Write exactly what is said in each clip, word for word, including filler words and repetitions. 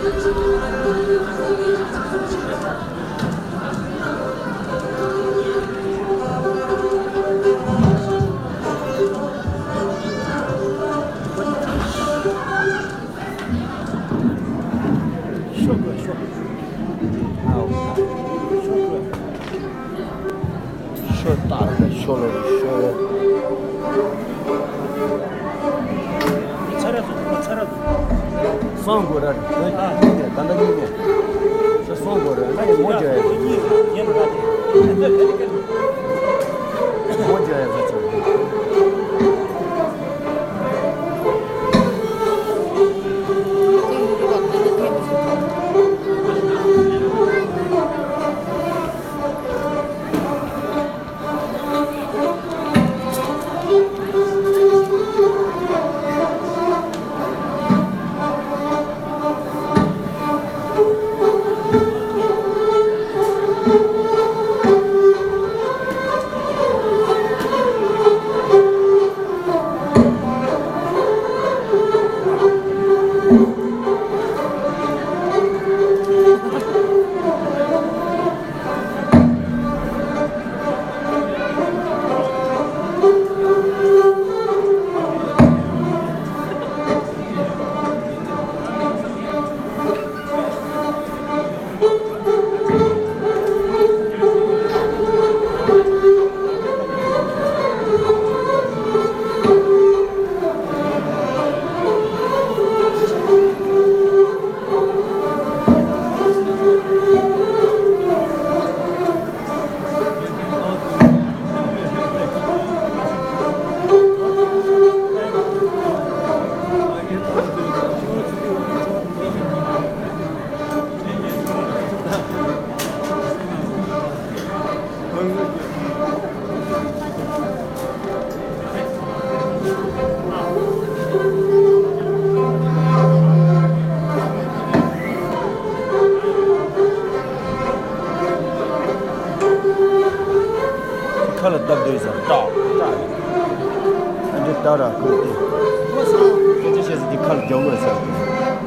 ཤོག་གོ་ཤོག་ཨའོ། ཤོག་གོ། ཤོག་ཏག་ཤོག་ལོ་ཤོག་ཚ་ར་ཚ་ར་སང་གོ་ར། ད་ད་ཉིན་ནས་ཤོག་སང་གོ་ར། ངས་མོ་ཇ་ཡ་ཡིན་ཡིན་ར། མོ་ཇ་ཡ་ཡིན་ཚ་ཚ། ཁ་ལ་བཏབ་འདོད་ཟེར་ཏག་ཏག་ཨ་འདི་ཏག་ར་ཁོས་ཏེ། ཁྱེད་ཅི་བྱས་ཟེར་འདི་ཁ་ལ་རྒྱག་དགོས་ཟེར།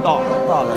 ཏག་ཏག་ལ།